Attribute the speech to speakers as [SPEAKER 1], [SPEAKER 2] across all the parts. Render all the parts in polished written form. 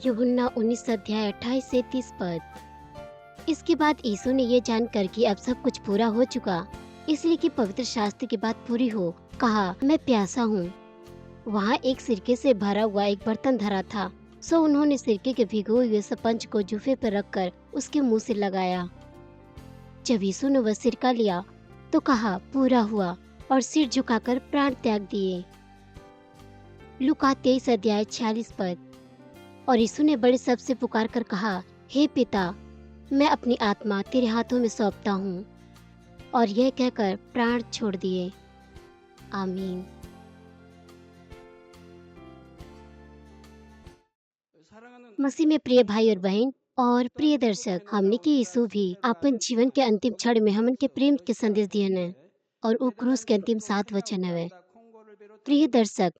[SPEAKER 1] यूहन्ना 19 अध्याय 28 से 30 पद। इसके बाद यीशु ने यह जानकर कि अब सब कुछ पूरा हो चुका, इसलिए कि पवित्र शास्त्र की बात पूरी हो, कहा, मैं प्यासा हूँ। वहाँ एक सिरके से भरा हुआ एक बर्तन धरा था, सो उन्होंने सिरके के भिगोए हुए स्पंज को जूफे पर रखकर उसके मुंह से लगाया। जब यीशु ने वह सिरका लिया तो कहा, पूरा हुआ, और सिर झुकाकर प्राण त्याग दिए। लूका 23 अध्याय 46 पद। और यीशु ने बड़े सब से पुकार कर कहा, हे पिता, मैं अपनी आत्मा तेरे हाथों में सौंपता हूँ। और यह कहकर प्राण छोड़ दिए। आमीन। मसीह में प्रिय भाई और बहन और प्रिय दर्शक, हमने के यीशु भी अपन जीवन के अंतिम क्षण में हमन के प्रेम के संदेश दिए ने और वो क्रूस के अंतिम 7 वचन हवे। प्रिय दर्शक,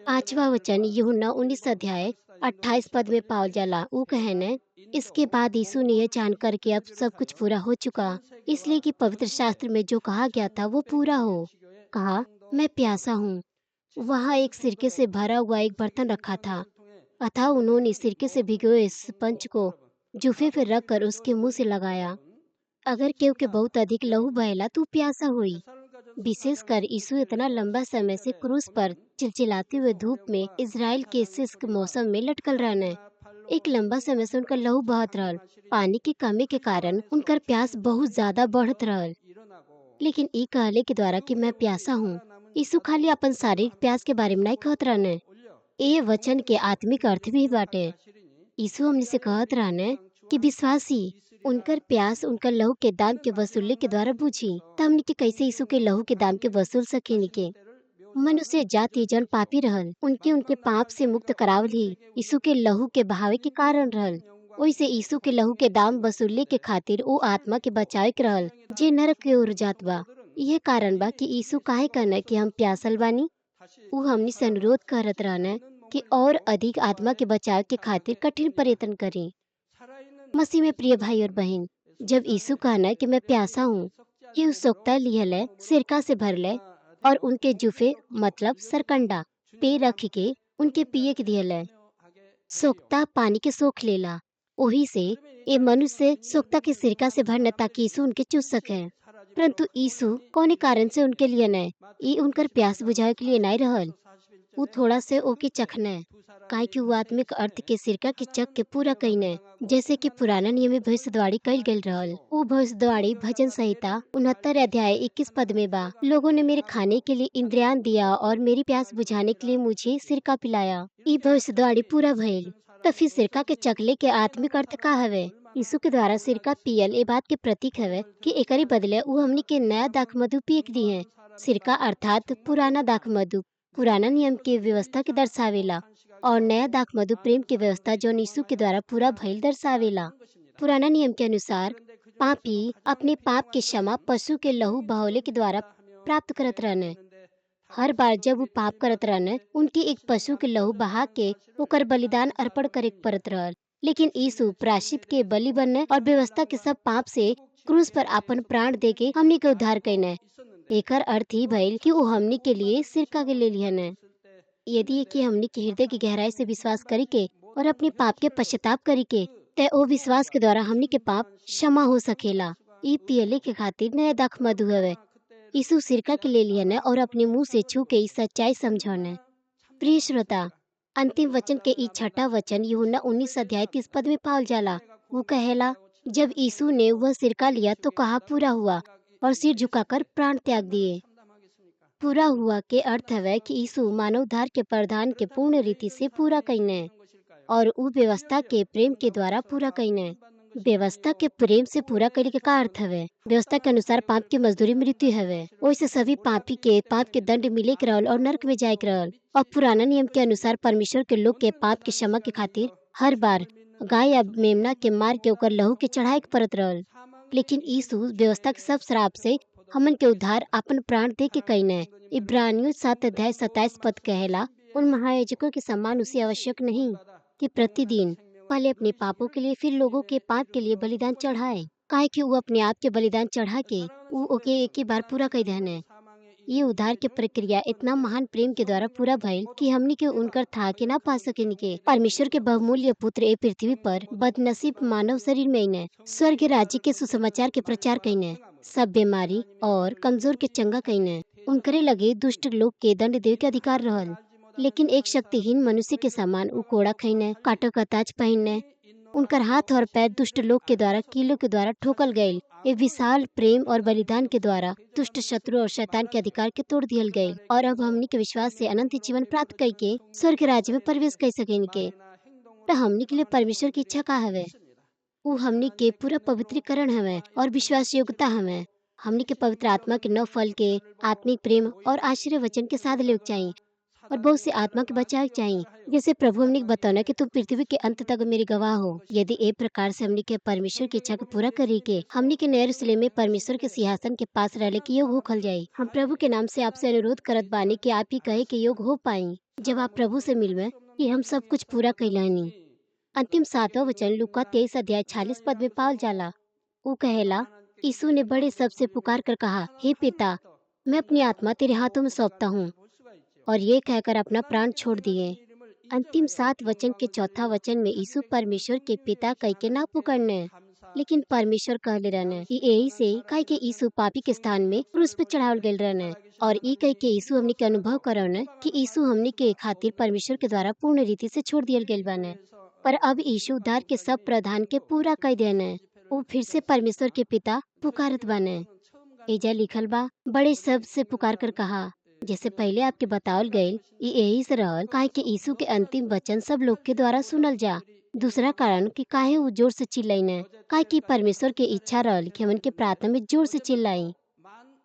[SPEAKER 1] 5वां वचन यूहन्ना 19 अध्याय 28 पद में पावल जाला। वो कहने, इसके बाद यीशु ने यह जानकर कि अब सब कुछ पूरा हो चुका, इसलिए कि पवित्र शास्त्र में जो कहा गया था वो पूरा हो, कहा, मैं प्यासा हूँ। वहाँ एक सिरके से भरा हुआ एक बर्तन रखा था, अतः उन्होंने सिरके से भिगोए स्पंज को जूफे पर रखकर उसके मुंह से लगाया। अगर केहू के बहुत अधिक लहू बहेला तो प्यासा हुई। विशेषकर यीशु इतना लंबा समय से क्रूस पर चिलचिलाते हुए धूप में इज़राइल के शुष्क मौसम में लटकल रहने, एक लंबा समय से उनका लहू बहत रहल। पानी की कमी के कारण उनकर प्यास बहुत ज्यादा बढ़त रहल। लेकिन ई कहले के द्वारा कि मैं प्यासा हूँ, यीशु खाली अपन शारीरिक प्यास के बारे में नहीं कहत रहने, ये वचन के आत्मिक अर्थ भी बाटे। यीशु हमने से कहत रहने कि विश्वासी उनकर प्यास उनकर लहू के दाम के वसूले के द्वारा बुझी। त हमनी के कैसे यीशु के लहू के दाम के वसूल सकेनी के? मनुष्य जाति जन पापी रहल, उनके उनके पाप से मुक्त करावल ही यीशु के लहू के बहावे के कारण रहल। ओइसे यीशु के लहू के दाम वसूले के खातिर वो आत्मा के बचावे के रहल जे नरक के ओर जात बा। यह कारण बा कि यीशु काहे कहना कि हम प्यासल बानी। उ हमनी से अनुरोध करत रहने कि और अधिक आत्मा के बचाव के खातिर कठिन प्रयत्न करी। मसीह में प्रिय भाई और बहन, जब यीशु कहना कि मैं प्यासा हूँ, ये उस सोखता लिहल सिरका से भरले और उनके जुफे मतलब सरकंडा पे रख के उनके पिए के दियल। सोखता पानी के सोख लेला, ओही से ये मनुष्य सोखता के सिरका से भरना ताकि यीशु उनके चूस सके। परंतु यीशु कौने कारण से उनके लिए न, ई उनकर प्यास बुझावे के लिए नहीं रहल। वो थोड़ा से ओके चखने, काहे कि वो आत्मिक अर्थ के सिरका के चख के पूरा कईने, जैसे कि पुराना नियम में भविष्यवाणी कईल गईल रहल। वो भविष्यवाणी भजन संहिता 69 अध्याय 21 पद में बा, लोगों ने मेरे खाने के लिए इंद्रियान दिया और मेरी प्यास बुझाने के लिए मुझे सिरका पिलाया। ई भविष्यवाणी पूरा भइल। त फिर सिरका के चखले के आत्मिक अर्थ का हवे? यीशु के द्वारा सिरका पियल ए बात के प्रतीक हवे कि एकरे बदले उ हमनी के नया दाखमधु पिए के दिहे। सिरका अर्थात पुराना दाखमधु पुराना नियम के व्यवस्था के दर्शावेला और नया दाखमधु प्रेम के व्यवस्था जो यीशु के द्वारा पूरा भइल दर्शावेला। पुराना नियम के अनुसार पापी अपने पाप के क्षमा पशु के लहू बहौले के द्वारा प्राप्त करत रहने। हर बार जब वो पाप करत रहने, उनके एक पशु के लहू बहा के ओकर बलिदान अर्पण करे पड़त रहल। लेकिन यीशु प्रायश्चित के बलि बनने और व्यवस्था के सब पाप से क्रूस पर अपन प्राण दे के हमनी के उद्धार कईने। एकर अर्थ ही भइल कि वो हमनी के लिए सिरका के ले लिहन। यदि कि हमनी के हृदय की गहराई से विश्वास करी के और अपने पाप के पश्चाताप करी के, ते ओ विश्वास के द्वारा हमनी के पाप क्षमा हो सकेला। ई पियले के खातिर नया दाखमधु हवे। यीशु सिरका के ले लिहन और अपने मुंह से छू के ई सच्चाई समझौने। प्रिय श्रोता, अंतिम वचन के ई छठा वचन यूहन्ना 19 अध्याय 30 पद में पावल जाला। वो कहेला, जब यीशु ने वह सिरका लिया तो कहा, पूरा हुआ, और सिर झुकाकर प्राण त्याग दिए। पूरा हुआ के अर्थ है कि यीशु मानव उद्धार के प्रधान के पूर्ण रीति से पूरा कईने और उ व्यवस्था के प्रेम के द्वारा पूरा कईने। व्यवस्था के प्रेम से पूरा करे के का अर्थ हवे? व्यवस्था के अनुसार पाप की मजदूरी मृत्यु हवे। ओइसे सभी पापी के पाप के दंड मिले के रहल और नरक में जाए के रहल। और पुराना नियम के अनुसार परमेश्वर के लोग के पाप के क्षमा के खातिर हर बार गाय या मेमना के मार के ओकर लहू के चढ़ाए के पड़त रहल। लेकिन यीशु व्यवस्था के सब श्राप से हमन के उद्धार अपन प्राण दे के कईने। इब्रानियों 7 अध्याय 27 पद कहेला, उन महायाजकों के समान उसे आवश्यक नहीं कि प्रतिदिन पहले अपने पापों के लिए फिर लोगों के पाप के लिए बलिदान चढ़ाए, काहे कि वो अपने आप के बलिदान चढ़ा के उ ओके एक ही बार पूरा कर देने। ये उद्धार के प्रक्रिया इतना महान प्रेम के द्वारा पूरा भइल कि हमनी के उनकर था के ना पा सकेनी के। परमेश्वर के बहुमूल्य पुत्र ए पृथ्वी पर बदनसीब मानव शरीर में अइने, स्वर्ग राज्य के सुसमाचार के प्रचार कइने, सब बीमारी और कमजोर के चंगा कइने। उनकरे लगे दुष्ट लोग के दंड देवे के अधिकार रहल, लेकिन एक शक्तिहीन मनुष्य के समान उ कोड़ा खइने, कांटों का ताज पहिनने। उनकर हाथ और पैर दुष्ट लोग के द्वारा कीलों के द्वारा ठोकल गईल। ए विशाल प्रेम और बलिदान के द्वारा दुष्ट शत्रु और शैतान के अधिकार के तोड़ दियल गईल और अब हमनी के विश्वास से अनंत जीवन प्राप्त करके स्वर्ग राज्य में प्रवेश कर सकेनी के। त हमनी के लिए परमेश्वर की इच्छा का हवे? उ हमनी के पूरा पवित्रीकरण हवे और विश्वास योग्यता हवे। हमनी के पवित्र आत्मा के नव फल के आत्मिक प्रेम और आश्चर्य वचन के साथ लेवे के चाही और बहुत से आत्मा के बचावे के चाही। जैसे प्रभु हमनी के बतौना कि तुम पृथ्वी के अंत तक मेरे गवाह हो। यदि ए प्रकार से हमनी के परमेश्वर की इच्छा के पूरा करे के हमनी के नए यरूशलेम में परमेश्वर के सिंहासन के पास रहले के योग होखल जाई। हम प्रभु के नाम से आपसे अनुरोध करत बानी कि आप ही कहे के योग हो पाई जब आप प्रभु से मिलवे कि हम सब कुछ पूरा कैलानी। अंतिम सातवां वचन लूका 23 अध्याय 46 पद में पावल जाला। उ कहेला, यीशु ने बड़े शब्द से पुकार कर कहा, हे पिता, मैं अपनी आत्मा तेरे हाथों में सौंपता हूँ, और ये कहकर अपना प्राण छोड़ दिए। अंतिम 7 वचन के चौथा वचन में यीशु परमेश्वर के पिता कह के ना पुकारने, लेकिन परमेश्वर कहले रहने। ई यही से कह के यीशु पापी के स्थान में क्रूस पे चढ़ावल गए रहने और ई कह के यीशु हमनी के अनुभव करौने कि यीशु हमनी के खातिर परमेश्वर के द्वारा पूर्ण रीति से छोड़ दियल गइल बाने। पर अब यीशु उद्धार के सब प्रधान के पूरा कह देने। वो फिर से परमेश्वर के पिता पुकारत बाने। एजा लिखल बा, बड़े शब्द से पुकार कर कहा। जैसे पहले आपके बतावल गइल, ई यही से रहल काहे कि यीशु के अंतिम वचन सब लोग के द्वारा सुनल जा। दूसरा कारण कि काहे वो जोर से चिल्लाइने, काहे कि परमेश्वर के इच्छा रहल कि हमन के प्रार्थना में जोर से चिल्लाई।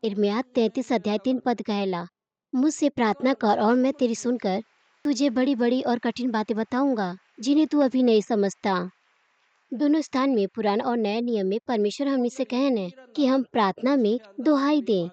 [SPEAKER 1] यिर्मयाह 33 अध्याय 3 पद कहेला, मुझसे प्रार्थना कर और मैं तेरी सुनकर तुझे बड़ी बड़ी और कठिन बातें बताऊंगा जिन्हें तू अभी नहीं समझता। दोनों स्थान में पुराना और नया नियम में परमेश्वर हमने से कहने कि हम प्रार्थना में दोहाई दें।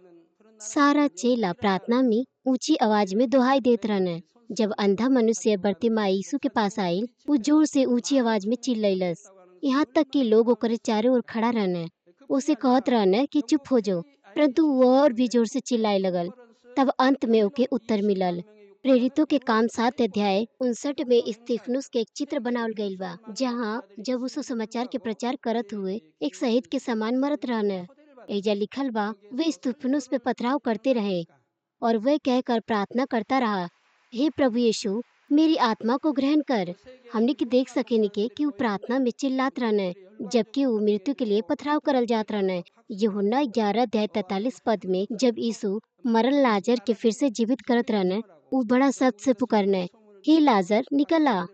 [SPEAKER 1] सारा चेला प्रार्थना में ऊंची आवाज में दोहाई देत रहने। जब अंधा मनुष्य बरतिमाई यीशु के पास आयल, वो जोर से ऊंची आवाज में चिल्लैलस, यहाँ तक कि लोग ओकरे चारों ओर खड़ा रहने, उसे कहत रहने कि चुप हो जाओ, परंतु वो और भी जोर से चिल्लाए लगल। तब अंत में ओके उत्तर मिलल। प्रेरितों के काम 7 अध्याय 59 में स्तिफनुस के एक चित्र बनावल गइल बा, जहाँ जब उस समाचार के प्रचार करत हुए एक शहीद के समान मरत रहने। एजा लिखल बा, वे स्तिफनुस पे पथराव करते रहे और वह कहकर प्रार्थना करता रहा, हे प्रभु यीशु, मेरी आत्मा को ग्रहण कर। हमने के देख सकेनी के कि वो प्रार्थना में चिल्लात रहने, जबकि वो मृत्यु के लिए पथराव करल जात रहने। यूहन्ना 11 अध्याय 43 पद में जब यीशु मरल लाजर के फिर से जीवित करत रहने, वो बड़ा शब्द से पुकारने, हे लाजर निकल आ।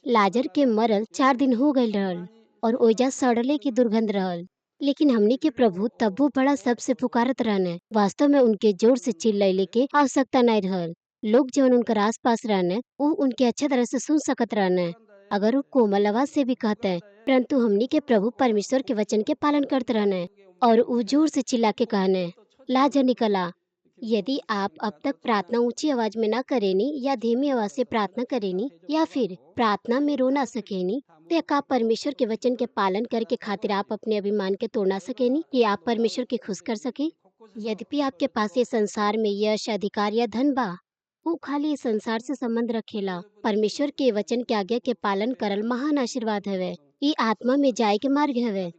[SPEAKER 1] लाजर के मरल 4 दिन हो गए रहल और ओइजा सड़ले की दुर्गंध रहल, लेकिन हमनी के प्रभु तब्बो बड़ा शब्द से पुकारत रहने। वास्तव में उनके जोर से चिल्लैले के आवश्यकता नहीं रहल। लोग जवन उनकर आस पास रहने वो उनके अच्छा तरह से सुन सकत रहने, अगर वो कोमल आवाज से भी कहते। परंतु हमनी के प्रभु परमेश्वर के वचन के पालन करते रहने और वो जोर से चिल्ला के कहने, लाजर निकला। यदि आप अब तक प्रार्थना ऊंची आवाज में ना करेनी या धीमी आवाज से प्रार्थना करेनी या फिर प्रार्थना में रो ना सकेनी, तो का परमेश्वर के वचन के पालन करके खातिर आप अपने अभिमान के तोड़ ना सकेनी कि आप परमेश्वर के खुश कर सके? यद्यपि आपके पास ये संसार में यश, अधिकार या धन बा, वो खाली इस संसार से संबंध रखेला। परमेश्वर के वचन के आज्ञा के पालन करल महान आशीर्वाद हवे। ये आत्मा में जाए के मार्ग हवे।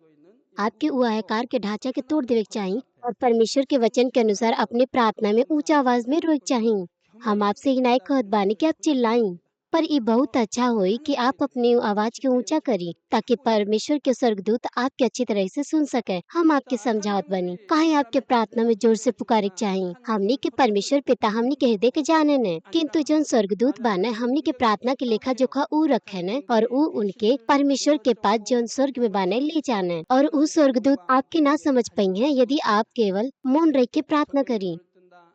[SPEAKER 1] आपके वो अहंकार के ढांचा के तोड़ देवे के चाही और परमेश्वर के वचन के अनुसार अपने प्रार्थना में ऊंचा आवाज में रोए के चाही। हम आपसे ही नाई कहत बानी कि आप चिल्लाई, पर ये बहुत अच्छा होई कि आप अपनी आवाज के ऊंचा करी ताकि परमेश्वर के स्वर्गदूत आपके अच्छी तरह से सुन सके। हम आपके समझावत बनी काहे आपके प्रार्थना में जोर से पुकारे के चाही। हमनी के परमेश्वर पिता हमनी के हृदय के जाने ने, किंतु जन स्वर्गदूत बाने हमनी के प्रार्थना के लेखा जोखा ऊ रखे ने और ऊ उनके परमेश्वर के पास जन स्वर्ग में बाने ले जाने। और ऊ स्वर्गदूत आपके ना समझ पाई है यदि आप केवल मौन रह के प्रार्थना करी।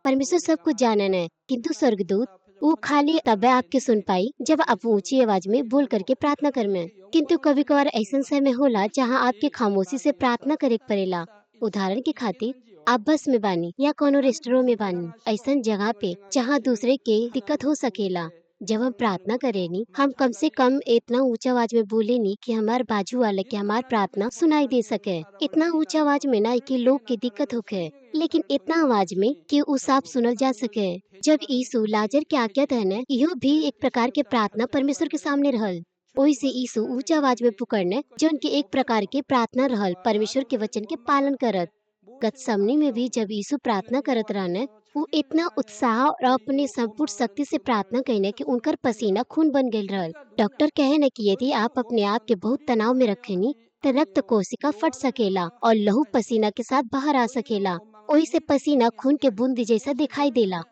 [SPEAKER 1] परमेश्वर सब कुछ जाने ने, किंतु स्वर्गदूत वो खाली तब आपके सुन पाई जब आप ऊंची आवाज में बोल करके प्रार्थना कर में। किंतु कभी कभार ऐसा समय होला जहाँ आपके खामोशी से प्रार्थना करे पड़ेला। उदाहरण के खातिर आप बस में बानी या कोनो रेस्टोरेंट में बानी, ऐसा जगह पे जहाँ दूसरे के दिक्कत हो सकेला। जब हम प्रार्थना करेनी, हम कम से कम इतना ऊंचा आवाज में बोलेनी कि हमार बाजू वाले के हमार प्रार्थना सुनाई दे सके। इतना ऊंचा आवाज में ना कि लोग के दिक्कत होखे, लेकिन इतना आवाज में कि उ साफ सुनल जा सके। जब यीशु लाजर के आज्ञा दहने, इहो भी एक प्रकार के प्रार्थना परमेश्वर के सामने रहल। ओहि से यीशु ऊंचा आवाज में पुकरने, जौन की एक प्रकार के प्रार्थना रहल परमेश्वर के वचन के पालन करत। गतसमनी में भी जब यीशु प्रार्थना करत रहने, वो इतना उत्साह और अपने संपूर्ण शक्ति से प्रार्थना कईने कि उनकर पसीना खून बन गईल रहल। डॉक्टर कहे न कि यदि आप अपने आप के बहुत तनाव में रखेनी त रक्त कोशिका फट सकेला और लहू पसीना के साथ बाहर आ सकेला। ओही से पसीना खून के बूंद जैसा दिखाई देला।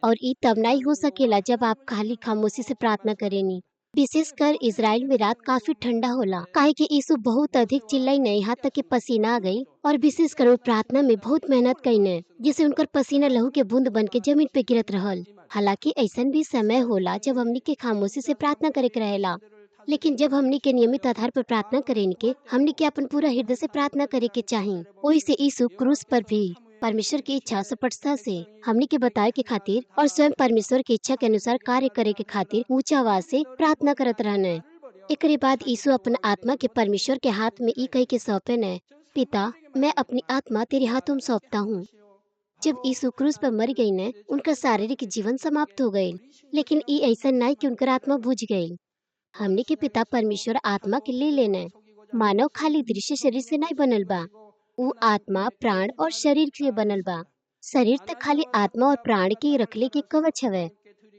[SPEAKER 1] और ई तब नहीं हो सकेला जब आप खाली खामोशी से प्रार्थना करेनी। विशेषकर इजराइल में रात काफी ठंडा होला, काहे कि यीशु बहुत अधिक चिल्लई, यहाँ तक कि पसीना आ गई। और विशेषकर वो प्रार्थना में बहुत मेहनत कईने, जिससे उनकर पसीना लहू के बूंद बन के जमीन पे गिरत रहल। हालांकि ऐसन भी समय होला जब हमनी के खामोशी से प्रार्थना करे के रहेला, लेकिन जब हमनी के नियमित आधार पर प्रार्थना करेनी के, हमनी के अपन पूरा हृदय से प्रार्थना करे के चाही। ओही से यीशु क्रूस पर भी परमेश्वर की इच्छा स्पष्टता से हमनी के बताए के खातिर और स्वयं परमेश्वर की इच्छा के अनुसार कार्य करे के खातिर ऊंचा आवाज से प्रार्थना करत रहने। एकरे बाद यीशु अपन आत्मा के परमेश्वर के हाथ में ई कह के सौंपे ने, पिता मैं अपनी आत्मा तेरे हाथों में सौंपता हूँ। जब यीशु क्रूस पर मर गई ने, उनका शारीरिक जीवन समाप्त हो गई, लेकिन ई ऐसा नहीं कि उनकर आत्मा बुझ गई। हमने के पिता परमेश्वर आत्मा के ले लेने। मानव खाली दृश्य शरीर से नहीं बनल बा, उ आत्मा, प्राण और शरीर के बनल बा। शरीर त खाली आत्मा और प्राण के रखले के कवच हवे।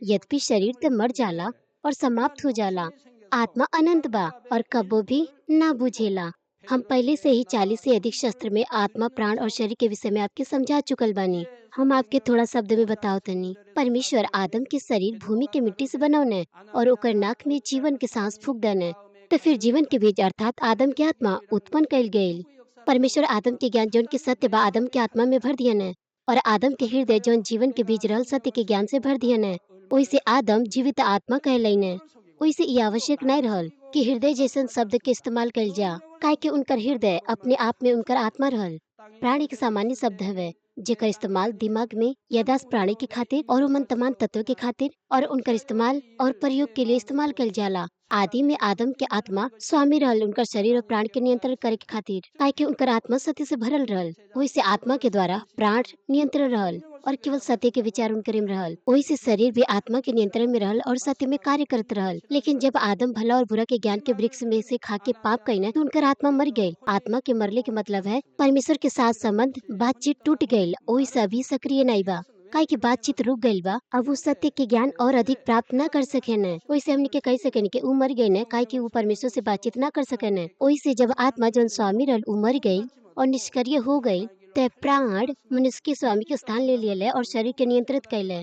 [SPEAKER 1] यद्यपि शरीर त मर जाला और समाप्त हो जाला, आत्मा अनंत बा और कबो भी ना बुझेला। हम पहले से ही 40 से अधिक शस्त्र में आत्मा, प्राण और शरीर के विषय में आपके समझा चुकल बानी। हम आपके थोड़ा शब्द में बताओ तनी। परमेश्वर आदम के शरीर भूमि के मिट्टी से बनौने और ओकर नाक में जीवन के सांस फूक देने, तो फिर जीवन के बीज अर्थात आदम के आत्मा उत्पन्न कइल गईल। परमेश्वर आदम के ज्ञान जौन के सत्य बा आदम के आत्मा में भर दियन है और आदम के हृदय जौन जीवन के बीज रहल सत्य के ज्ञान से भर दियन है। ओहि से आदम जीवित आत्मा कहलैन है। ओहि से ई आवश्यक नहीं रहल कि हृदय जैसन शब्द के इस्तेमाल कइल जा, काहे कि उनकर हृदय अपने आप में उनकर आत्मा रहल। प्राण एक सामान्य शब्द हवे जेकर इस्तेमाल दिमाग में यादाश्त प्राणी के खातिर और उमन तमाम तत्व के खातिर और उनकर इस्तेमाल और प्रयोग के लिए इस्तेमाल कइल जाला। आदि में आदम के आत्मा स्वामी रहल उनकर शरीर और प्राण के नियंत्रण करे के खातिर, काहे कि उनकर आत्मा सत्य से भरल रहल। ओहि से आत्मा के द्वारा प्राण नियंत्रण रहल और केवल सत्य के विचार उनकर में रहल। ओहि से शरीर भी आत्मा के नियंत्रण में रहल और सत्य में कार्य करत रहल। लेकिन जब आदम भला और बुरा के ज्ञान के वृक्ष में से खा के पाप कईने तो उनकर आत्मा मर गई। आत्मा के मरले के मतलब है परमेश्वर के साथ संबंध बातचीत टूट गई। ओहि से अभी सक्रिय नहीं बा, काहे कि बातचीत रुक गईल बा। अब वो सत्य के ज्ञान और अधिक प्राप्त न कर सके न। ओहि से हमनी के कह सकेनी कि उ मर गई न, काहे कि उ परमेश्वर से बातचीत न कर सके न। ओहि से जब आत्मा जौन स्वामी रहल उ मर गई और निष्क्रिय हो गई, ते प्राण मनुष्य के स्वामी के स्थान ले लिये और शरीर के नियंत्रित कैले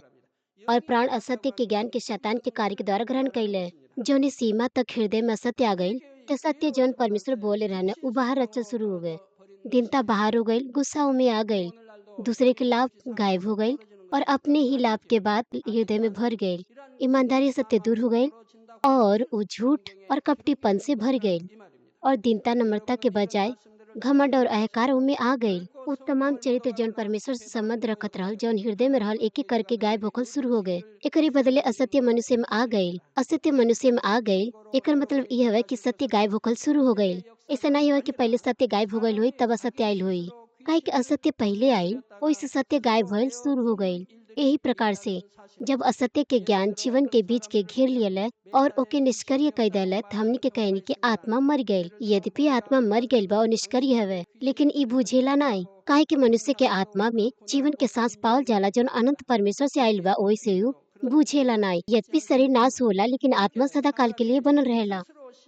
[SPEAKER 1] और प्राण असत्य के ज्ञान के शैतान के कार्य के द्वारा ग्रहण कैले। जौन सीमा तक हृदय में असत्य आ गई, ते सत्य जौन परमेश्वर बोले रहने उ बाहर रचल शुरू हो गए। दीनता बाहर हो गई, गुस्सा में आ गई, दूसरे के लाभ गायब हो गई और अपने ही लाभ के बाद हृदय में भर गई। ईमानदारी सत्य दूर हो गई और वो झूठ और कपटीपन से भर गई और दीनता नम्रता के बजाय घमंड और अहंकार में आ गई। वो तमाम चरित्र जौन परमेश्वर से संबंध रखत रहल, जौन हृदय में रहल, एक एक करके गायब होखल शुरू हो गए। एकरे बदले असत्य मनुष्य में आ गई। असत्य मनुष्य में आ गई, एकर मतलब ई हवे कि सत्य गायब होखल शुरू हो गई। ऐसा नहीं हुआ कि पहले सत्य गायब हो गई हुई तब असत्य आयल हुई, काहे कि असत्य पहले आई, ओहि से सत्य गायब होल शुरू हो गई। यही प्रकार से जब असत्य के ज्ञान जीवन के बीच के घेर लियल और ओके निष्क्रिय कर दिल, हमनी के कहनी कि आत्मा मर गई। यद्यपि आत्मा मर गई बा और निष्क्रिय हवे, लेकिन ई बुझेला नहीं, काहे कि मनुष्य के आत्मा में जीवन के सांस पावल जाला जौन अनंत परमेश्वर से आयल बा, ओहि से उ बुझेला नहीं। यद्यपि शरीर नाश होला, लेकिन आत्मा सदा काल के लिए बनल रहेला।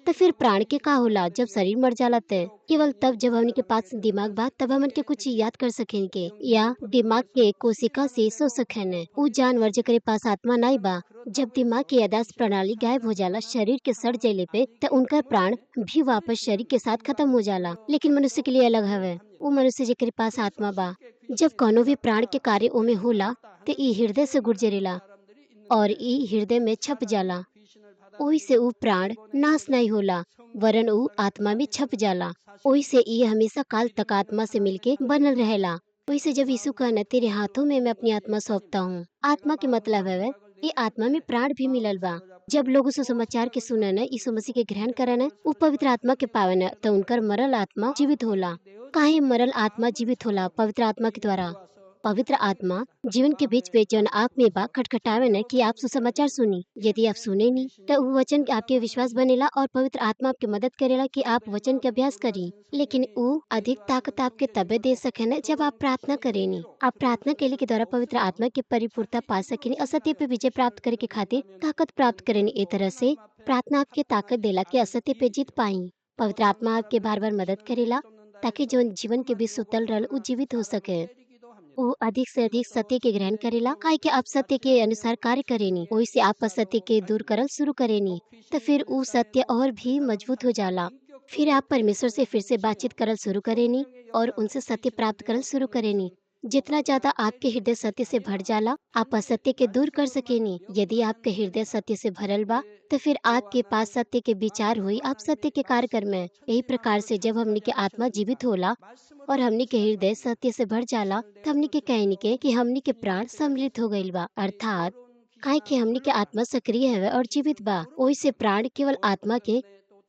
[SPEAKER 1] तो फिर प्राण के का होला जब शरीर मर जाला? ते केवल तब जब हमन के पास दिमाग बा तब हमन के कुछ याद कर सकें के या दिमाग के कोशिका से सोच सकें। उ जानवर जेकरे पास आत्मा नहीं बा, जब दिमाग के याददाश्त प्रणाली गायब हो जाला शरीर के सड़ जले पे, तो उनका प्राण भी वापस शरीर के साथ खत्म हो जाला। लेकिन मनुष्य के लिए अलग हवे। उ मनुष्य जेकरे पास आत्मा बा, जब कोनो भी प्राण के कार्य ओमे होला तो ई हृदय से गुजरेला और ई हृदय में छप जाला। ओहि से उ प्राण नाश नहीं होला, वरन उ आत्मा में छप जाला। ओहि से ई हमेशा काल तक आत्मा से मिलके बनल रहेला। ओहि से जब यीशु कहना तेरे हाथों में मैं अपनी आत्मा सौंपता हूँ, आत्मा के मतलब है ये आत्मा में प्राण भी मिलल बा। जब लोग सुसमाचार के सुनन, यीशु मसीह के ग्रहण करन, उ पवित्र आत्मा के पावन, त उनकर मरल आत्मा जीवित होला। काहे मरल आत्मा जीवित होला? पवित्र आत्मा के द्वारा। पवित्र आत्मा जीवन के बीच में जौन आप में बा खटखटावे न कि आप सुसमाचार सुनी। यदि आप सुने नी त उ वचन आपके विश्वास बनेला और पवित्र आत्मा आपके मदद करेला कि आप वचन के अभ्यास करी। लेकिन उ अधिक ताकत आपके तबे दे सकेन जब आप प्रार्थना करेनी। आप प्रार्थना केले के द्वारा पवित्र आत्मा के परिपूर्णता पा सकेनी और असत्य पे विजय प्राप्त करे के खातिर ताकत प्राप्त करेनी। ए तरह से प्रार्थना आपके ताकत देला कि असत्य पे जीत पाई। पवित्र आत्मा आपके बार बार मदद करेला ताकि जौन जीवन के बीच सुतल रहल उ जीवित हो सके। वो अधिक से अधिक सत्य के ग्रहण करेला, काहे कि आप सत्य के अनुसार कार्य करेनी, ओही से आप असत्य के दूर करल शुरू करेनी, तो फिर उ सत्य और भी मजबूत हो जाला। फिर आप परमेश्वर से फिर से बातचीत करल शुरू करेनी और उनसे सत्य प्राप्त करल शुरू करेनी। जितना ज्यादा आपके हृदय सत्य से भर जाला, आप असत्य के दूर कर सकेनी। यदि आपके हृदय सत्य से भरल बा तो फिर आपके पास सत्य के विचार हुई, आप सत्य के कार्य कर्म। यही प्रकार से जब हमनी के आत्मा जीवित होला और हमनी के हृदय सत्य से भर जाला, तो हमनी के कहनी के कि हमनी के प्राण सम्मिलित हो गइल बा। अर्थात काहे कि हमनी के आत्मा सक्रिय है और जीवित बा, ओही से प्राण केवल आत्मा के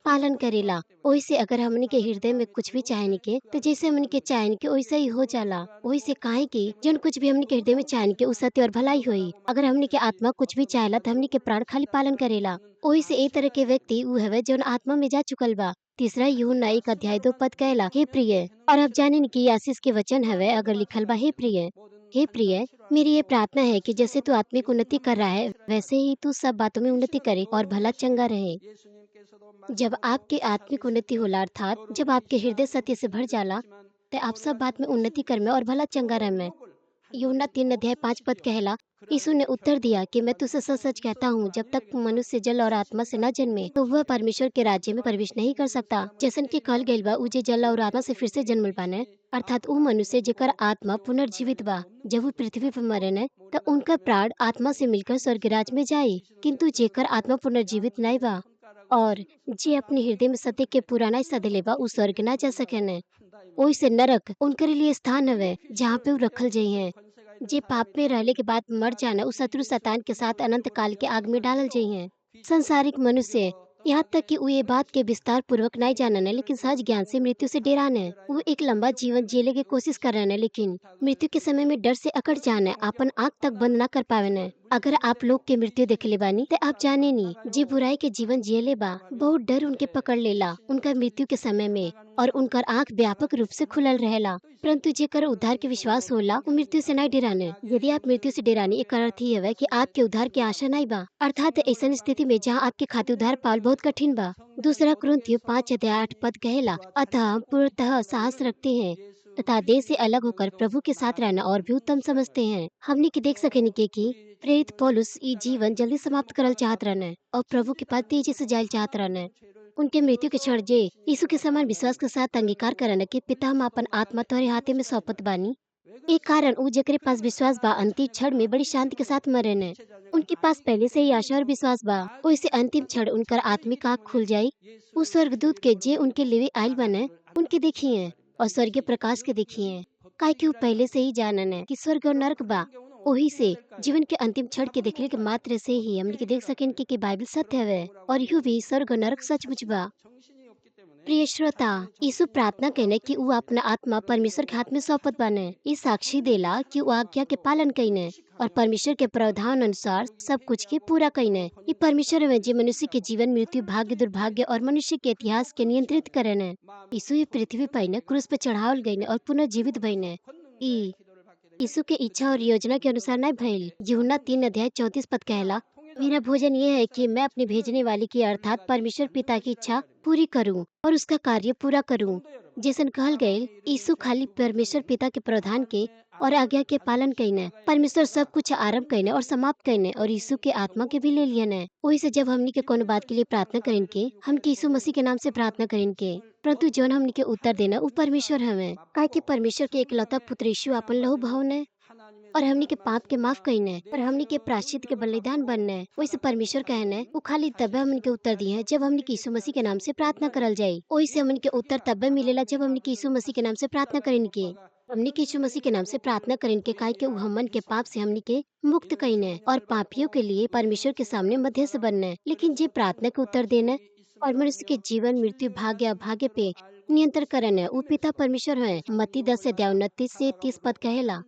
[SPEAKER 1] पालन करेला। ओही से अगर हमनी के हृदय में कुछ भी चाहनी के तो जैसे हमनी के चाहनी के वैसे ही हो जाला। ओही से काहे कि जन कुछ भी हमनी के हृदय में चाहनी के उ सत्य और भलाई होई। अगर हमनी के आत्मा कुछ भी चाहेला तो हमनी के प्राण खाली पालन करेला। ओही से ए तरह के व्यक्ति उ हवे जौन आत्मा में जा चुकल बा। तीसरा यूहन्ना 1 अध्याय 2 पद कहेला, हे प्रिय, और आप जाने कि आशीष के वचन हवे अगर लिखल बा हे प्रिय। हे प्रिय, मेरी ये प्रार्थना है कि जैसे तू आत्मिक उन्नति कर रहा है वैसे ही तू सब बातों में उन्नति करे और भला चंगा रहे। जब आपके आत्मिक उन्नति होला, अर्थात जब आपके हृदय सत्य से भर जाला, तो आप सब बात में उन्नति करमे और भला चंगा रहमे। यूहन्ना 3 अध्याय 5 पद कहला, यीशु ने उत्तर दिया कि मैं तुझसे सच सच कहता हूँ, जब तक मनुष्य जल और आत्मा से न जन्मे तो वह परमेश्वर के राज्य में प्रवेश नहीं कर सकता। जैसन कि कहल गइल बा, उ जे जल और आत्मा से फिर से जन्मल बाने, अर्थात उ मनुष्य जेकर आत्मा पुनर्जीवित बा, जब वो पृथ्वी पर मरे न तो उनका प्राण आत्मा से मिलकर स्वर्ग राज में जाए। किंतु जेकर आत्मा पुनर्जीवित नहीं बा और जे अपने हृदय में सत्य के पुराना सदले बा, उ स्वर्ग ना जा सके। ओही से नरक उनके लिए स्थान हवे जहाँ पे उ रखल जाइ। जे पाप में रहले के बाद मर जाना, उ शत्रु शैतान के साथ अनंत काल के आग में डालल जाइ। संसारिक मनुष्य यहाँ तक कि उ ये बात के विस्तार पूर्वक नहीं जानन, लेकिन सहज ज्ञान से मृत्यु से डराने। वो एक लंबा जीवन जीने की कोशिश कर रहे, लेकिन मृत्यु के समय में डर से अकड़ जाने, अपन आँख तक बंद ना कर पावे। अगर आप लोग के मृत्यु देखले बानी तो आप जाने नी, जे बुराई के जीवन जियले बा, बहुत डर उनके पकड़ लेला उनका मृत्यु के समय में, और उनकर आँख व्यापक रूप से खुलल रहेला। परंतु जेकर उद्धार के विश्वास होला, वो मृत्यु से नहीं डराने। यदि आप मृत्यु से डरानी, एकर अर्थ ही है कि आपके उद्धार के आशा नहीं बा, अर्थात ऐसा स्थिति में जहाँ आपके खातिर उद्धार पावल बहुत कठिन बा। दूसरा कुरिन्थियों 5 अध्याय 8 पद कहेला, अतः हम पूर्णतः साहस रखते हैं तथा देह से अलग होकर प्रभु के साथ रहना और भी उत्तम समझते हैं। हमने के देख सकेनी के कि प्रेरित पौलुस ई जीवन जल्दी समाप्त करल चाहत रहने और प्रभु के पास तेजी से जायल चाहत रहने। उनके मृत्यु के क्षण जे यीशु के समान विश्वास के साथ अंगीकार करन कि पिता हम अपन आत्मा तोहरे हाथे में सौंपत बानी। एक कारण उ जेकरे पास विश्वास बा अंतिम क्षण में बड़ी शांति के साथ मरे ने। उनके पास पहले से ही आशा और विश्वास बा। ओइसे अंतिम क्षण उनकर आत्मिक आँख खुल जाई, उ स्वर्गदूत के जे उनके लिए आयल बने उनके देखिए और स्वर्गीय प्रकाश के देखिए। काहे कि उ पहले से ही जानन है कि स्वर्ग और नरक बा। ओही से जीवन के अंतिम क्षण के देखले के मात्र से ही हमनी के देख सकेन कि बाइबल सत्य हवे और you भी स्वर्ग और नरक सचमुच बा। प्रिय श्रोता, यीशु प्रार्थना कहने कि उ अपना आत्मा परमेश्वर के हाथ में सौंपत बाने। ये साक्षी देला कि उ आज्ञा के पालन कईने और परमेश्वर के प्रावधान अनुसार सब कुछ के पूरा कईने। ये परमेश्वर है जे मनुष्य के जीवन, मृत्यु, भाग्य, दुर्भाग्य और मनुष्य के इतिहास के नियंत्रित करने। यीशु ये पृथ्वी पर क्रूस पे चढ़ावल गईने और पुनर्जीवित भईने। ई यीशु के इच्छा और योजना के अनुसार नहीं भइल। यूहन्ना 3 अध्याय 34 पद कहला, मेरा भोजन ये है कि मैं अपने भेजने वाले की अर्थात परमेश्वर पिता की इच्छा पूरी करूं और उसका कार्य पूरा करूं। जैसन कहल गए, यीशु खाली परमेश्वर पिता के प्रधान के और आज्ञा के पालन कईने। परमेश्वर सब कुछ आरंभ कईने और समाप्त कईने और यीशु के आत्मा के भी ले लियने। वही से जब हमनी के कोनो बात के लिए प्रार्थना करें के, हम के यीशु मसीह के नाम से प्रार्थना करें के, परंतु जौन हमनी के उत्तर देना उ परमेश्वर हवे। काहे कि परमेश्वर के एकलौता पुत्र यीशु अपन लहू बहौने और हमनी के पाप के माफ कईने और हमनी के प्रायश्चित के बलिदान बनने। वैसे परमेश्वर कहने उ खाली तबे हमनी के उत्तर दिए जब हमनी के यीशु मसीह के नाम से प्रार्थना करल जाई। वही से हमनी के उत्तर तबे मिलेला जब हमनी के यीशु मसीह के नाम से प्रार्थना करेन के। हमनी के यीशु मसीह के नाम से प्रार्थना करें के काहे के उ हमन के पाप से हमनी के मुक्त कईने और पापियों के लिए परमेश्वर के सामने मध्यस्थ बनने। लेकिन जे प्रार्थना के उत्तर देने और मनुष्य के जीवन मृत्यु भाग्य अभाग्य पे नियंत्रण करने उ पिता परमेश्वर है। मत्ती 10 अध्याय 29 से 30 पद कहेला,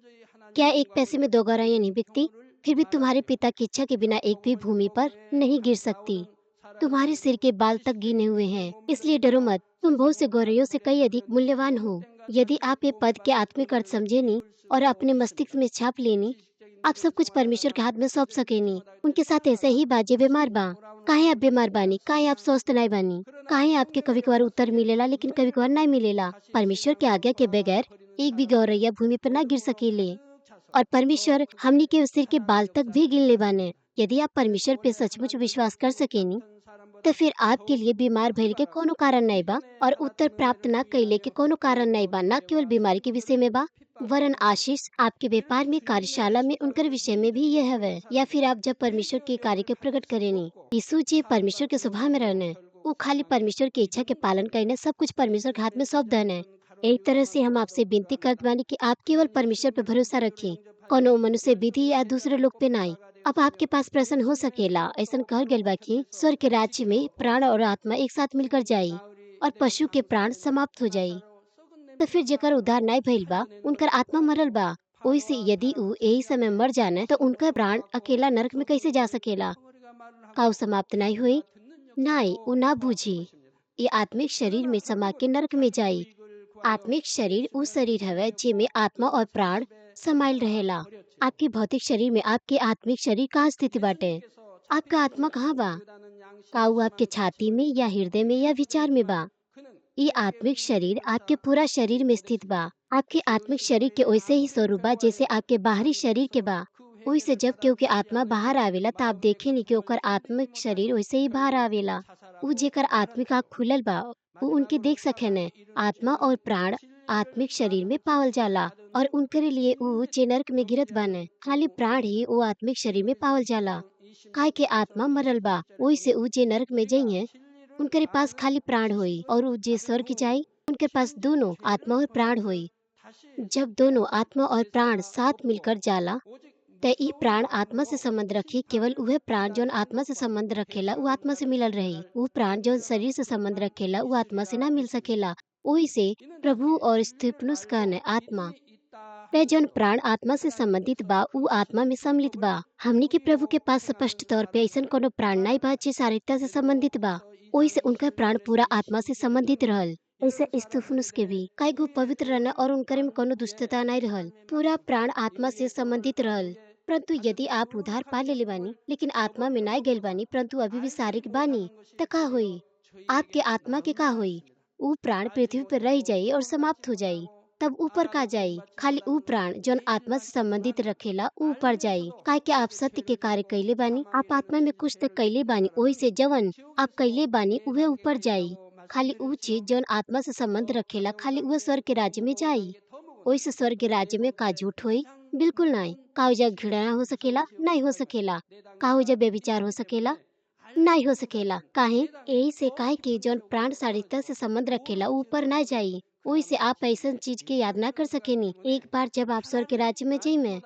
[SPEAKER 1] क्या एक पैसे में दो गौरैया नहीं बिकती? फिर भी तुम्हारे पिता की इच्छा के बिना एक भी भूमि पर नहीं गिर सकती। तुम्हारे सिर के बाल तक गिने हुए हैं, इसलिए डरो मत, तुम बहुत से गौरैयों से कई अधिक मूल्यवान हो। यदि आप ये पद के आत्मिक अर्थ समझे नी और अपने मस्तिष्क में छाप लेनी, आप सब कुछ परमेश्वर के हाथ में सौंप सकेनी। उनके साथ ऐसे ही बाजे बीमार बा। काहे आप बीमार बानी? काहे आप स्वस्थ नहीं बानी? काहे आपके कभी कभार उत्तर मिलेला लेकिन कभी कभार नहीं मिलेला? परमेश्वर के आज्ञा के बगैर एक भी गौरैया भूमि पर ना गिर सकेले और परमेश्वर हमनी के सिर के बाल तक भी गिन ले बाने। यदि आप परमेश्वर पे सचमुच विश्वास कर सकेनी तो फिर आपके लिए बीमार भइल के कोनो कारण नहीं बा और उत्तर प्राप्त ना कैले के कोनो कारण नहीं बा। न केवल बीमारी के विषय में बा, वरन आशीष आपके व्यापार में, कार्यशाला में, उनकर विषय में भी यह हवे। या फिर आप जब परमेश्वर के कार्य के प्रकट करेनी, यीशु जी परमेश्वर के स्वभाव में रहने, वो खाली परमेश्वर की इच्छा के पालन करने सब कुछ परमेश्वर के हाथ में सौंप देने। एक तरह से हम आपसे विनती करत बानी कि आप केवल परमेश्वर पे भरोसा रखें, कोनो मनुष्य विधि या दूसरे लोग पे नहीं। अब आपके पास प्रश्न हो सकेला, ऐसा कहल गइल बा कि स्वर्ग के राज्य में प्राण और आत्मा एक साथ मिलकर जाई और पशु के प्राण समाप्त हो जाई। तो फिर जेकर उद्धार नहीं भइल बा उनकर आत्मा मरल बा। ओहि से यदि उ यही समय मर जाने तो उनका प्राण अकेला नरक में कैसे जा सकेला? का उ समाप्त नहीं हुई? नहीं, उ ना बूझी। ये आत्मिक शरीर में समा के नरक में जाई। आत्मिक शरीर उ शरीर हवे जेमे आत्मा और प्राण समाइल रहेला। आपके भौतिक शरीर में आपके आत्मिक शरीर कहाँ स्थित बाटे? आपका आत्मा कहाँ बा? का उ आपके छाती में या हृदय में या विचार में बा? ये आत्मिक शरीर आपके पूरा शरीर में स्थित बा। आपके आत्मिक शरीर के वैसे ही स्वरूप बा जैसे आपके बाहरी शरीर के बा। ओइसे जब केहू के आत्मा बाहर आवेला त आप देखेनी कि ओकर आत्मिक शरीर वैसे ही बाहर आवेला। उ जेकर आत्मिक आँख खुलल बा उ उनके देख सकेने। आत्मा और प्राण आत्मिक शरीर में पावल जाला और उनकरे लिए उ जे नरक में गिरत बाने। खाली प्राण ही वो आत्मिक शरीर में पावल जाला। काहे के आत्मा मरल बा, ओइसे उ जे नरक में जइहे उनकरे पास खाली प्राण होई और उ जे स्वर्ग जाई उनके पास दोनों आत्मा और प्राण होई। जब दोनों आत्मा और प्राण साथ मिलकर जाला त ई प्राण आत्मा से संबंध रखी। केवल उहे प्राण जौन आत्मा से संबंध रखेला उ आत्मा से मिलल रही। उ प्राण जौन शरीर से संबंध रखेला उ आत्मा से ना मिल सकेला। ओही से प्रभु और स्तिफनुस कहने आत्मा ते जौन प्राण आत्मा से संबंधित बा उ आत्मा में सम्मिलित बा। हमनी के प्रभु के पास स्पष्ट तौर पे ऐसन कोनो प्राण नहीं बा जे शारीरिकता से संबंधित बा। ओही से उनका प्राण पूरा आत्मा से संबंधित रहल। ऐसे स्तिफनुस के भी कई गो पवित्र रहना और उनकरे में कोनो दुष्टता नहीं रहल। पूरा प्राण आत्मा से संबंधित रहल। परंतु यदि आप उधार पा लेले बानी लेकिन आत्मा में नहीं गइल बानी परंतु अभी भी शारीरिक बानी त का होई? आपके आत्मा के का होई? उ प्राण पृथ्वी पर रह जाई और समाप्त हो जाई। तब ऊपर का जाई? खाली उ प्राण जौन आत्मा से संबंधित रखेला उ ऊपर जाई। काहे के आप सत्य के कार्य कैले बानी, आप आत्मा में कुछ तक कैले बानी, ओही से जवन आप कैले बानी उहे ऊपर जाई। खाली उ चीज जौन आत्मा से संबंध रखेला खाली उहे स्वर्ग के राज्य में जाई। ओही से स्वर्ग के राज्य में का झूठ होई? बिल्कुल नहीं। का ओइजा घृणा हो सकेला? नहीं हो सकेला। का ओइजा व्यभिचार हो सकेला? नहीं हो सकेला। काहे? यही से काहे कि जौन प्राण शारीरिकता से संबंध रखेला उ ऊपर ना जाई। ओही से आप ऐसन चीज के याद ना कर सकेनी। एक बार जब आप स्वर्ग के राज्य में जइमे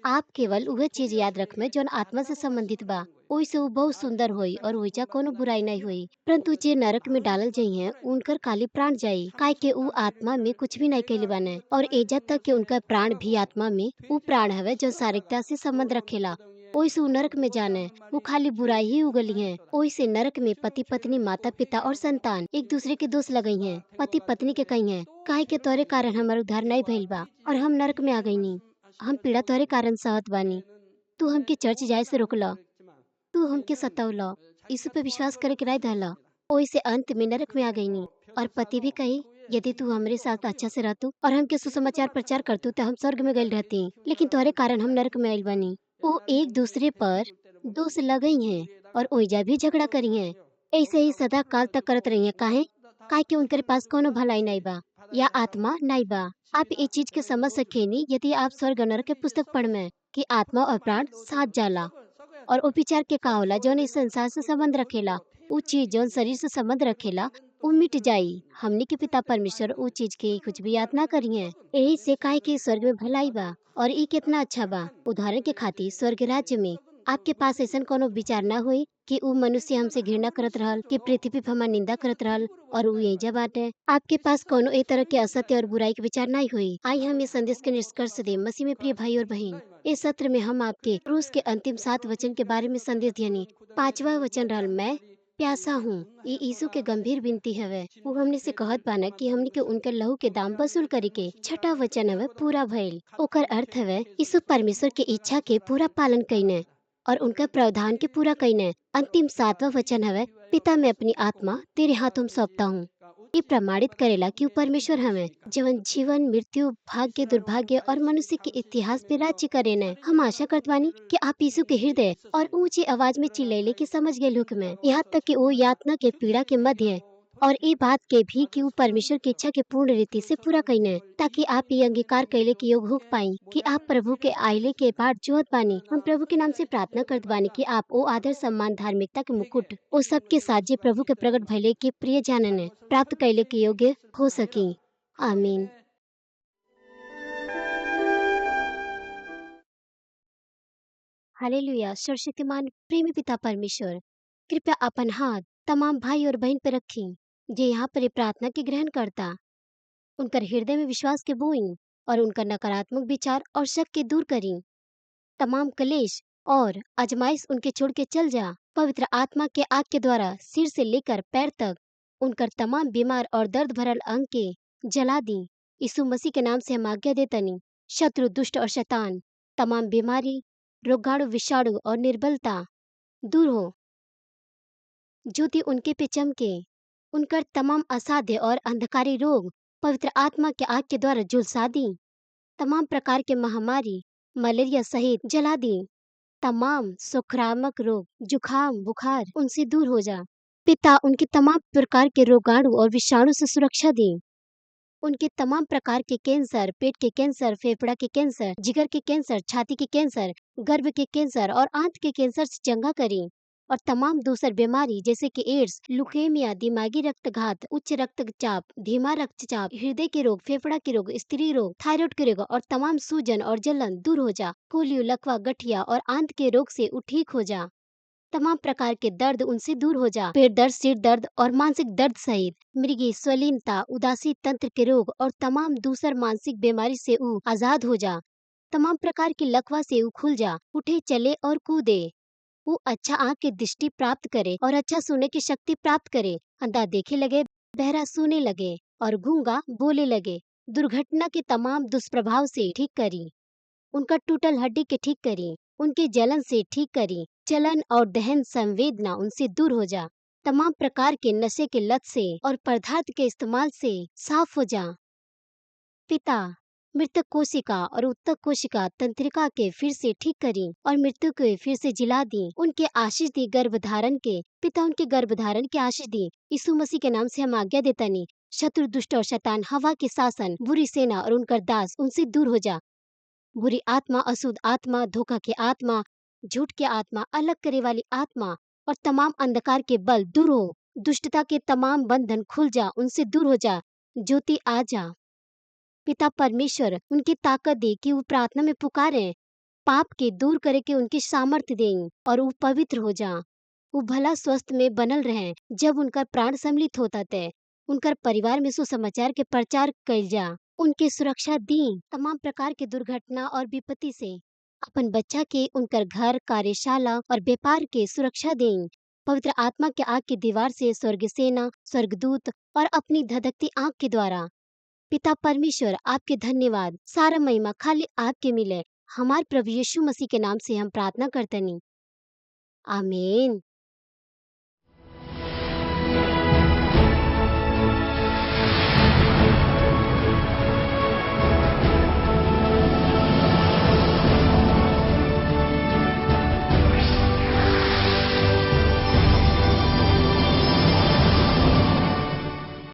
[SPEAKER 1] आप केवल उहे चीज याद रखमे जौन आत्मा से संबंधित बा। ओही से उ बहुत सुंदर होई और ओइजा कोनो बुराई नहीं होई। परंतु जे नरक में डालल जइहे उनकर खाली प्राण जाई। काहे के उ आत्मा में कुछ भी नहीं कैले बाने और एजा तक के उनका प्राण भी आत्मा में उ प्राण हवे जो शारीरिकता से संबंध रखेला। ओही से उ नरक में जाने, वो खाली बुराई ही उगली है। ओही से नरक में पति पत्नी, माता पिता और संतान एक दूसरे के दोष लगई हैं। पति पत्नी के कही हैं, काहे के तोरे कारण हमार उद्धार नहीं भइल बा और हम नरक में आ गईनी। हम पीड़ा तोरे कारण सहत बानी। तू हमके चर्च जाए से रोकला, तू हमके सतावला, यीशु पे विश्वास करे के नहीं धला। ओही से अंत में नरक में आ गईनी। और पति भी कही, यदि तू हमरे साथ अच्छा से रहतू और हमके सुसमाचार प्रचार करतू तो हम स्वर्ग में गइल रहती, लेकिन तोहरे कारण हम नरक में आइल बानी। वो एक दूसरे पर दोष लगई हैं और ओइजा भी झगड़ा करी हैं। ऐसे ही सदा काल तक करत रही हैं। काहे? काहे कि उनके पास कोनो भलाई नहीं बा या आत्मा नहीं बा। आप ये चीज के समझ सकेनी यदि आप स्वर्ग नरक के पुस्तक पढ़ में कि आत्मा और प्राण साथ जाला और वो विचार के का होला जौन इस संसार से संबंध रखेला। उ चीज जौन शरीर से संबंध रखेला उ मिट जाई। हमनी के पिता परमेश्वर उ चीज के कुछ भी याद ना करिए। यही से काहे कि स्वर्ग में भलाई बा और ई केतना अच्छा बा। उदाहरण के खातिर स्वर्ग राज्य में आपके पास ऐसा कोनो विचार ना हुई कि उ मनुष्य हमसे घृणा करत रहल, कि पृथ्वी पे हमार निंदा करत रहल और उ एजा बाटे। आपके पास कोनो ए तरह के असत्य और बुराई के विचार नहीं हुई। आई हम ये संदेश के निष्कर्ष दे। मसीह में प्रिय भाई और बहन, इस सत्र में हम आपके क्रूस के अंतिम 7 वचन के बारे में संदेश दियनी। 5वां वचन रहल, मैं प्यासा हूँ। ये यीशु के गंभीर विनती हवे। वो हमने से कहत बाना कि हमने के उनकर लहू के दाम वसूल करे के। 6ठा वचन हवे पूरा भइल। ओकर अर्थ हवे यीशु परमेश्वर के इच्छा के पूरा पालन कईने और उनका प्रावधान के पूरा कईने। अंतिम 7वां वचन हवे, पिता मैं अपनी आत्मा तेरे हाथों में सौंपता हूँ। ये प्रमाणित करेला कि वो परमेश्वर हमें जवन जीवन, मृत्यु, भाग्य, दुर्भाग्य और मनुष्य के इतिहास पे राज्य करे ने। हम आशा करत बानी कि आप यीशु के हृदय और ऊंची आवाज में चिल्लैले के समझ गए हुक्म में, यहाँ तक कि वो यातना के पीड़ा के मध्य और ये बात के भी कि वो परमेश्वर की इच्छा के पूर्ण रीति से पूरा कईने, ताकि आप ये अंगीकार कैले के योग हो पाई कि आप प्रभु के आइले के बाट जोहत बानी। हम प्रभु के नाम से प्रार्थना करत बानी कि आप ओ आदर, सम्मान, धार्मिकता के मुकुट ओ सब के साथ जे प्रभु के प्रकट भइले के प्रिय जानन प्राप्त कैले के योग्य हो सकी। आमीन। हालेलुया। सर्वशक्तिमान प्रेमी पिता परमेश्वर, कृपया अपन हाथ तमाम भाई और बहन पर रखी जे यहाँ पर प्रार्थना के ग्रहण करता। उनकर हृदय में विश्वास के बोई और उनका नकारात्मक विचार और शक के दूर करी। तमाम कलेश और आजमाइश उनके छोड़ के चल जा। पवित्र आत्मा के आग के द्वारा सिर से लेकर पैर तक उनकर तमाम बीमार और दर्द भरल अंग के जला दी। यीशु मसीह के नाम से हम आज्ञा देतनी, शत्रु, दुष्ट और शैतान, तमाम बीमारी, रोगाणु, विषाणु और निर्बलता दूर हो। ज्योति उनके पे चमके। उनकर तमाम असाध्य और अंधकारी रोग पवित्र आत्मा के आग के द्वारा झुलसा दी। तमाम प्रकार के महामारी, मलेरिया सहित जला दी। तमाम संक्रामक रोग, जुखाम, बुखार उनसे दूर हो जा। पिता उनके तमाम प्रकार के रोगाणु और विषाणु से सुरक्षा दी। उनके तमाम प्रकार के कैंसर, पेट के कैंसर, फेफड़ा के कैंसर, जिगर के कैंसर, छाती के कैंसर, गर्भ के कैंसर और आंत के कैंसर से चंगा करी और तमाम दूसर बीमारी जैसे कि एड्स, लुकेमिया, दिमागी रक्तघात, उच्च रक्तचाप, धीमा रक्तचाप, हृदय के रोग, फेफड़ा के रोग, स्त्री रोग, थायराइड के रोग और तमाम सूजन और जलन दूर हो जा। पोलियो, लकवा, गठिया और आंत के रोग से उ ठीक हो जा। तमाम प्रकार के दर्द उनसे दूर हो जा। पेट दर्द, सिर दर्द और मानसिक दर्द सहित मृगी, स्वलीनता, उदासी, तंत्र के रोग और तमाम दूसर मानसिक बीमारी से उ आजाद हो जा। तमाम प्रकार की लकवा से उ खुल जा। उठे, चले और कूदे। वो अच्छा आँख की दृष्टि प्राप्त करे और अच्छा सुनने की शक्ति प्राप्त करे। अंधा देखे लगे, बहरा सुने लगे और गूंगा बोले लगे। दुर्घटना के तमाम दुष्प्रभाव से ठीक करी। उनका टूटल हड्डी के ठीक करी। उनके जलन से ठीक करी। चलन और दहन संवेदना उनसे दूर हो जा। तमाम प्रकार के नशे के लत से और पदार्थ के इस्तेमाल से साफ हो जा। पिता मृतक कोशिका और उत्तक कोशिका तंत्रिका के फिर से ठीक करी और मृत्यु के फिर से जिला दी। उनके आशीष दी गर्भधारण के। पिता उनके गर्भधारण के आशीष दी। यीशु मसीह के नाम से हम आज्ञा देतनी, शत्रु, दुष्ट और शैतान, हवा के शासन, बुरी सेना और उनकर दास उनसे दूर हो जा। बुरी आत्मा, अशुद्ध आत्मा, धोखा के आत्मा, झूठ के आत्मा, अलग करे वाली आत्मा और तमाम अंधकार के बल दूर हो। दुष्टता के तमाम बंधन खुल जा, उनसे दूर हो जा। ज्योति आ जा। पिता परमेश्वर उनकी ताकत दे कि वो प्रार्थना में पुकारें, पाप के दूर करे के उनकी सामर्थ्य दें और वो पवित्र हो जा। वो भला स्वस्थ में बनल रहें जब उनका प्राण सम्मिलित होता थे। उनका परिवार में सुसमाचार के प्रचार कैल जा। उनकी सुरक्षा दी तमाम प्रकार के दुर्घटना और विपत्ति से। अपन बच्चा के उनकर घर, कार्यशाला और व्यापार के सुरक्षा दें। पवित्र आत्मा के आग की दीवार से स्वर्ग सेना, स्वर्गदूत और अपनी धधकती आंख के द्वारा। पिता परमेश्वर आपके धन्यवाद। सारा महिमा खाली आपके मिले। हमारे प्रभु यीशु मसीह के नाम से हम प्रार्थना करतनी। आमीन।